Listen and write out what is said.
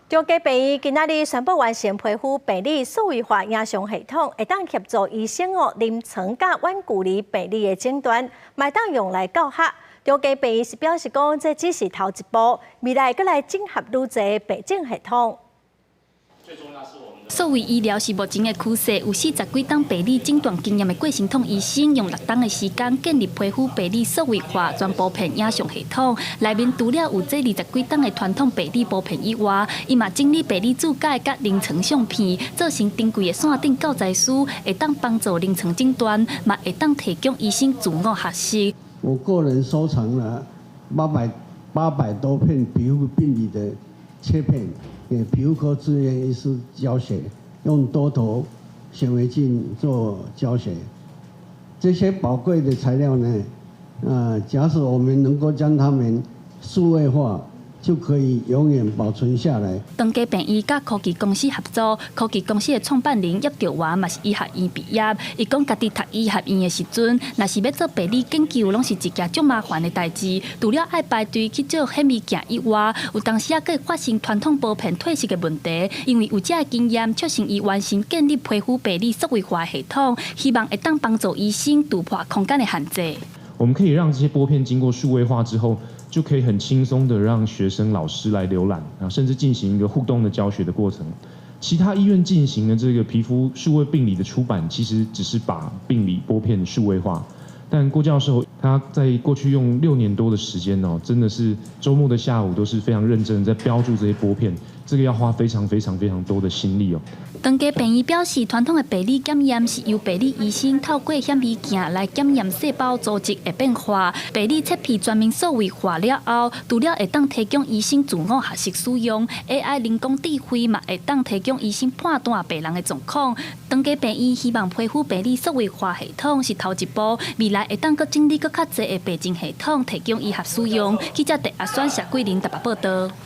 長庚病院今仔日宣布完成皮膚病理數位化影像系統，會當協助醫生哦臨床佮遠距離病理的診斷，嘛會當用來教學。長庚病院是表示講，這只是頭一步，未來閣來整合愈濟病症系統。數位醫療是目前的趨勢，有40幾冬病理診斷經驗的郭成統醫生，用6冬的時間建立皮膚病理數位化全玻片影像系統。內面除了有這20幾冬的傳統病理玻片以外，伊嘛整理病理注解佮臨床相片，做成珍貴的線頂教材書，會當幫助臨床診斷，嘛會當提供醫生自我學習。我個人收藏了800多片皮膚病理的切片，給皮膚科住院醫師教學，用多頭顯微鏡做教學。這些寶貴的材料呢，假使我們能夠將它們數位化，就可以永遠保存下來。長庚病院佮科技公司合作，科技公司的創辦人葉兆華嘛是醫學院畢業。伊講家己讀醫學院的時陣，若是欲做病理研究，攏是一件足麻煩的代誌。除了愛排隊去借顯微鏡以外，有當時仔閣會發生傳統玻片褪色的問題。因為有這个經驗，促成伊完成建立皮膚病理數位化系統，希望會當幫助醫生突破空間的限制。我們可以讓這些玻片經過數位化之後，就可以很輕鬆的讓學生、老師來瀏覽，啊，甚至進行一個互動的教學的過程。其他醫院進行的這個皮膚數位病理的出版，其實只是把病理玻片數位化。但郭教授他在過去用6年多的時間哦，真的是週末的下午都是非常認真在標註這些玻片，這個要花非常非常非常多的心力哦。長庚病院表示，傳統的病理檢驗是由病理醫生透過顯微鏡來檢驗細胞組織的變化。病理切片全面數位化了後，除了會當提供醫生自我學習使用，AI 人工智慧嘛會當提供醫生判斷病人的狀況。長庚病院希望皮膚病理數位化系統是頭一步，未來會當閣整理閣較濟的病症系統，提供醫學使用。記者鄭阿選、謝桂林台北報道。